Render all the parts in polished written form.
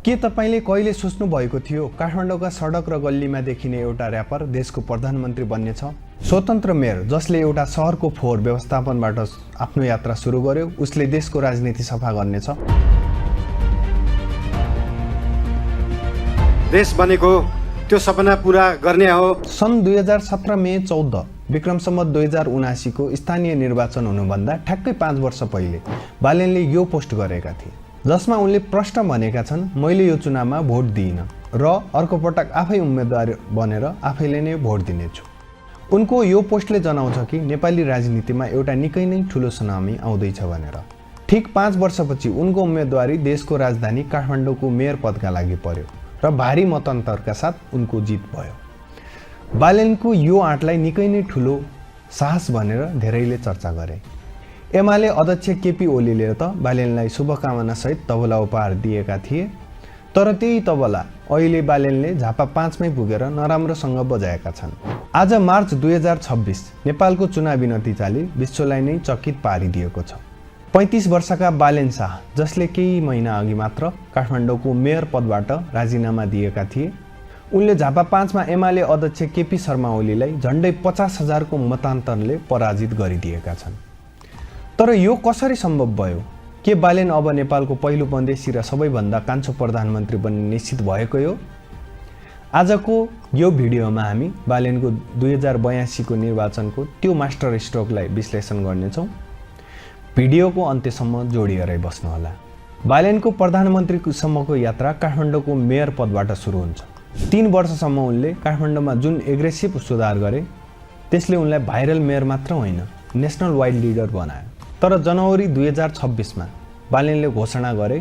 के तपाईले कहिले सोच्नु भएको थियो काठमाडौँका सडक र गल्लीमा देखिने एउटा र्यापर देशको प्रधानमन्त्री बन्नेछ? स्वतन्त्र मेयर जसले एउटा शहरको फोहोर व्यवस्थापनबाट आफ्नो यात्रा सुरु गर्यो उसले देशको राजनीति सफा गर्नेछ। देश बनेको त्यो सपना पूरा गर्ने हो। सन् 2017 मे 14 विक्रम सम्वत 2079 को स्थानीय निर्वाचन हुनुभन्दा ठ्याक्कै 5 वर्ष पहिले बालेनले यो पोस्ट गरेका थिए जसमा उनले प्रश्न भनेका छन्, मैले यो चुनावमा भोट दिइन र अर्को पटक आफै उम्मेदवार बनेर आफैले नै भोट दिनेछु। उनको यो पोस्टले जनाउँछ कि नेपाली राजनीतिमा एउटा निकै नै ठुलो सुनामी आउँदैछ भनेर। ठीक 5 वर्षपछि उनको उम्मेदवारी देशको राजधानी काठमाडौँको मेयर पदका लागि पर्यो र भारी मतअन्तरका साथ उनको जित भयो। बालेनको यो आँटलाई निकै नै ठुलो साहस भनेर धेरैले चर्चा गरे। एमाले अध्यक्ष केपी ओलीले त बालेनलाई शुभकामना सहित तबला उपहार दिएका थिए, तर त्यही तबला अहिले बालेनले झापा 5 मै पुगेर नराम्रोसँग बजाएका छन्। आज मार्च 2026 नेपालको चुनावी नतिजाले विश्वलाई नै चकित पारिदिएको छ। 35 वर्षका बालेन शाह जसले केही महिना अघि मात्र काठमाडौँको मेयर पदबाट राजीनामा दिएका थिए, उनले झापा 5 मा एमाले अध्यक्ष केपी शर्मा ओलीलाई झन्डै 50,000 को मतान्तरले पराजित गरिदिएका छन्। तर यो कसरी सम्भव भयो? के बालेन अब नेपालको पहिलो परदेशी र सबैभन्दा कान्छो प्रधानमन्त्री बन्ने निश्चित भएको हो? आजको यो भिडियोमा हामी बालेनको 2082 को निर्वाचनको त्यो मास्टर स्ट्रोकलाई विश्लेषण गर्नेछौँ। भिडियोको अन्त्यसम्म जोडिएरै बस्नुहोला। बालेनको प्रधानमन्त्रीसम्मको यात्रा काठमाडौँको मेयर पदबाट सुरु हुन्छ। 3 वर्षसम्म उनले काठमाडौँमा जुन एग्रेसिभ सुधार गरे त्यसले उनलाई भाइरल मेयर मात्र होइन नेसनल वाइड लिडर बनायो। तर जनवरी 2026 मा बालेनले घोषणा गरे,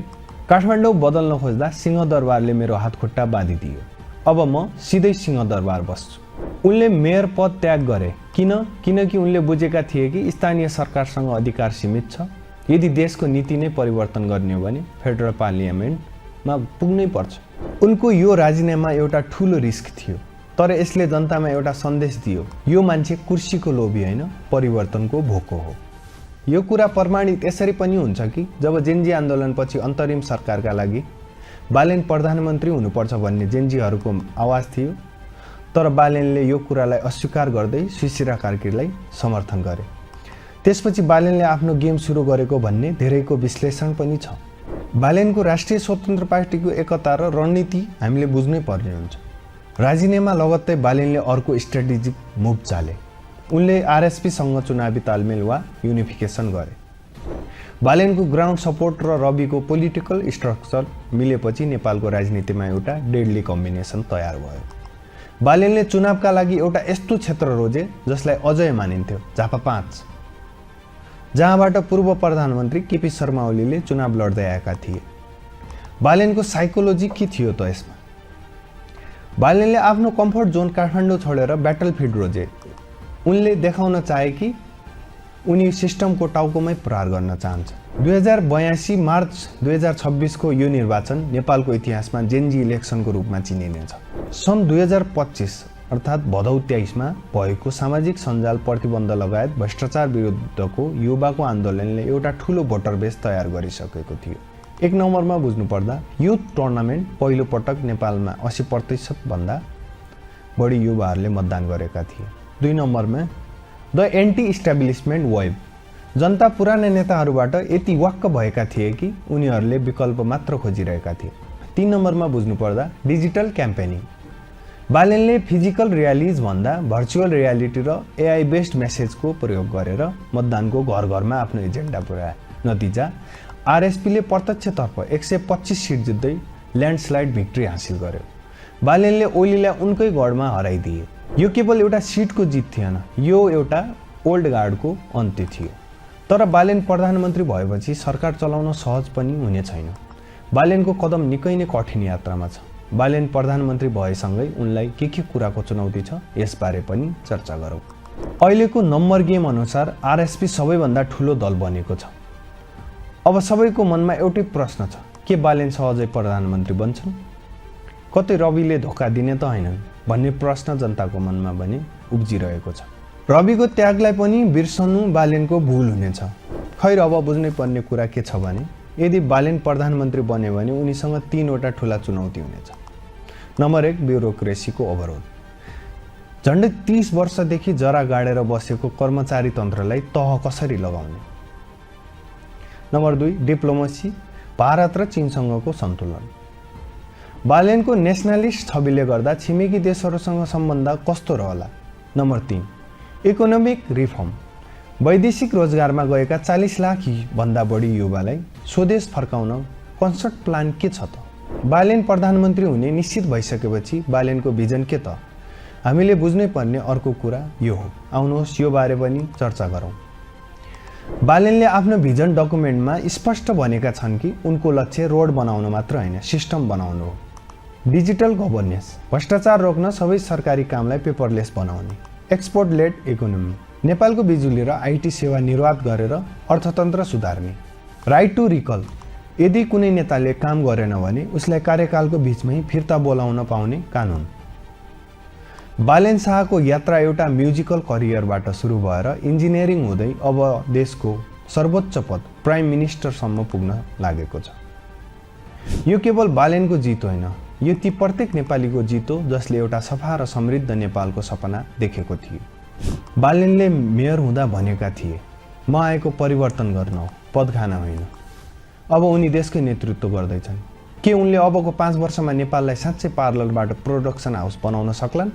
काठमाडौँ बदल्न खोज्दा सिंहदरबारले मेरो हातखुट्टा बाँधिदियो, अब म सिधै सिंहदरबार बस्छु। उनले मेयर पद त्याग गरे किनकि उनले बुझेका थिए कि स्थानीय सरकारसँग अधिकार सीमित छ। यदि देशको नीति नै परिवर्तन गर्ने हो भने फेडरल पार्लियामेन्टमा पुग्नै पर्छ। उनको यो राजीनामा एउटा ठूलो रिस्क थियो, तर यसले जनतामा एउटा सन्देश दियो, यो मान्छे कुर्सीको लोभी होइन परिवर्तनको भोको हो। यो कुरा प्रमाणित यसरी पनि हुन्छ कि जब जेन्जी आन्दोलनपछि अन्तरिम सरकारका लागि बालेन प्रधानमन्त्री हुनुपर्छ भन्ने जेन्जीहरूको आवाज थियो, तर बालेनले यो कुरालाई अस्वीकार गर्दै सुशीला कार्कीलाई समर्थन गरे। त्यसपछि बालेनले आफ्नो गेम सुरु गरेको भन्ने धेरैको विश्लेषण पनि छ। बालेनको राष्ट्रिय स्वतन्त्र पार्टीको एकता र रणनीति हामीले बुझ्नै पर्ने हुन्छ। राजीनामा लगत्तै बालेनले अर्को स्ट्र्याटेजिक मुभ चाले। उनले आरएसपी सँग चुनावी तालमेल वा युनिफिकेसन गरे। बालेनको ग्राउन्ड सपोर्ट र रविको पोलिटिकल स्ट्रक्चर मिलेपछि नेपालको राजनीतिमा एउटा डेडली कम्बिनेसन तयार भयो। बालेनले चुनावका लागि एउटा यस्तो क्षेत्र रोजे जसलाई अजय मानिन्थ्यो, झापा 5, जहाँबाट पूर्व प्रधानमन्त्री केपी शर्मा ओलीले चुनाव लड्दै आएका थिए। बालेनको साइकोलोजी के थियो त यसमा? बालेनले आफ्नो कम्फर्ट जोन काठमाडौँ छोडेर ब्याटलफिल्ड रोजे। उनले देखाउन चाहे कि उनी सिस्टमको टाउकोमै प्रहार गर्न चाहन्छ। 2082 मार्च 2026 को यो निर्वाचन नेपालको इतिहासमा जेन्जी इलेक्सनको रूपमा चिनिनेछ। सन् 2025 अर्थात् भदौ 23 मा भएको सामाजिक सञ्जाल प्रतिबन्ध लगायत भ्रष्टाचार विरुद्धको युवाको आन्दोलनले एउटा ठूलो भोटर बेस तयार गरिसकेको थियो। 1 नम्बरमा बुझ्नुपर्दा युथ टुर्नामेन्ट पहिलो पटक नेपालमा 80% भन्दा बढी युवाहरूले मतदान गरेका थिए। 2 नम्बरमा द एन्टी इस्टाब्लिसमेन्ट वेभ, जनता पुराना नेताहरूबाट यति वाक्क भएका थिए कि उनीहरूले विकल्प मात्र खोजिरहेका थिए। 3 नम्बरमा बुझ्नुपर्दा डिजिटल क्याम्पेनिङ, बालेनले फिजिकल रियालिज भन्दा भर्चुअल रियालिटी र एआई बेस्ड मेसेजको प्रयोग गरेर मतदानको घर घरमा आफ्नो एजेन्डा पुर्याए। नतिजा आरएसपीले प्रत्यक्षतर्फ 125 सिट जित्दै ल्यान्डस्लाइड भिक्ट्री हासिल गर्यो। बालेनले ओलीलाई उनकै गढमा हराइदिए। यो केवल एउटा सिटको जित थिएन, यो एउटा ओल्ड गार्डको अन्त्य थियो। तर बालेन प्रधानमन्त्री भएपछि सरकार चलाउन सहज पनि हुने छैन। बालेनको कदम निकै नै कठिन यात्रामा छ। बालेन प्रधानमन्त्री भएसँगै उनलाई के कुराको चुनौती छ यसबारे पनि चर्चा गरौँ। अहिलेको नम्बर गेम अनुसार आरएसपी सबैभन्दा ठुलो दल बनेको छ। अब सबैको मनमा एउटै प्रश्न छ, के बालेन सहजै प्रधानमन्त्री बन्छन्? कतै रविले धोका दिने त हैनन् भन्ने प्रश्न जनताको मनमा पनि उब्जिरहेको छ। रविको त्यागलाई पनि बिर्सनु बालेनको भूल हुनेछ। खैर अब बुझ्नै पर्ने कुरा के छ भने यदि बालेन प्रधानमन्त्री बन्यो भने उनीसँग 3 वटा ठूला चुनौती हुनेछ। नम्बर 1 ब्युरोक्रेसीको अवरोध। झन्डै 30 वर्षदेखि जरा गाडेर बसेको कर्मचारी तन्त्रलाई तह कसरी लगाउने। नम्बर 2 डिप्लोमेसी, भारत र चीनसँगको सन्तुलन। बालेनको नेसनलिस्ट छविले गर्दा छिमेकी देशहरूसँग सम्बन्ध कस्तो रहला। नम्बर 3 इकोनोमिक रिफर्म, वैदेशिक रोजगारमा गएका 40 लाख भन्दा बढी युवालाई स्वदेश फर्काउन कन्सर्ट प्लान के छ त। बालेन प्रधानमन्त्री हुने निश्चित भइसकेपछि बालेनको भिजन के त। हामीले बुझ्नै पर्ने अर्को कुरा यो हो। आउनुहोस् यो बारे पनि चर्चा गरौँ। बालेनले आफ्नो भिजन डकुमेन्टमा स्पष्ट भनेका छन् कि उनको लक्ष्य रोड बनाउन मात्र होइन, सिस्टम बनाउनु हो। डिजिटल गभर्नेन्स, भ्रष्टाचार रोक्न सबै सरकारी कामलाई पेपरलेस बनाउने। एक्सपोर्ट लेड इकोनोमी, नेपालको बिजुली र आइटी सेवा निर्यात गरेर अर्थतन्त्र सुधार्ने। राइट टु रिकल, यदि कुनै नेताले काम गरेन भने उसलाई कार्यकालको बिचमै फिर्ता बोलाउन पाउने कानुन। बालेन शाहको यात्रा एउटा म्युजिकल करियरबाट सुरु भएर इन्जिनियरिङ हुँदै अब देशको सर्वोच्च पद प्राइम मिनिस्टरसम्म पुग्न लागेको छ। यो केवल बालेनको जित होइन, यो ती प्रत्येक नेपालीको जित हो जसले एउटा सफा र समृद्ध नेपालको सपना देखेको थियो। बालेनले मेयर हुँदा भनेका थिए, म आएको परिवर्तन गर्न हो, पद खान होइन। अब उनी देशकै नेतृत्व गर्दैछन्। के उनले अबको 5 वर्षमा नेपाललाई साँच्चै पार्लरबाट प्रोडक्सन हाउस बनाउन सक्लान्?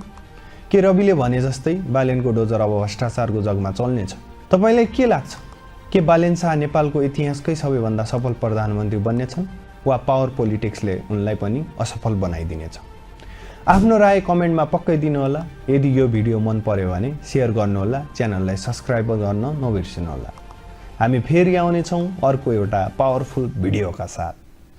के रविले भने जस्तै बालेनको डोजर अब भ्रष्टाचारको जगमा चल्नेछ? तपाईलाई के लाग्छ? के बालेन शाह नेपालको इतिहासकै सबैभन्दा सफल प्रधानमन्त्री बन्नेछन् वा पावर पोलिटिक्सले उनलाई पनि असफल बनाइदिनेछ? आफ्नो राय कमेन्टमा पक्कै दिनुहोला। यदि यो भिडियो मन पर्यो भने शेयर गर्नुहोला, च्यानललाई सब्स्क्राइब गर्न नबिर्सिनुहोला। हामी फेरि आउनेछौँ अर्को एउटा पावरफुल भिडियोका साथ।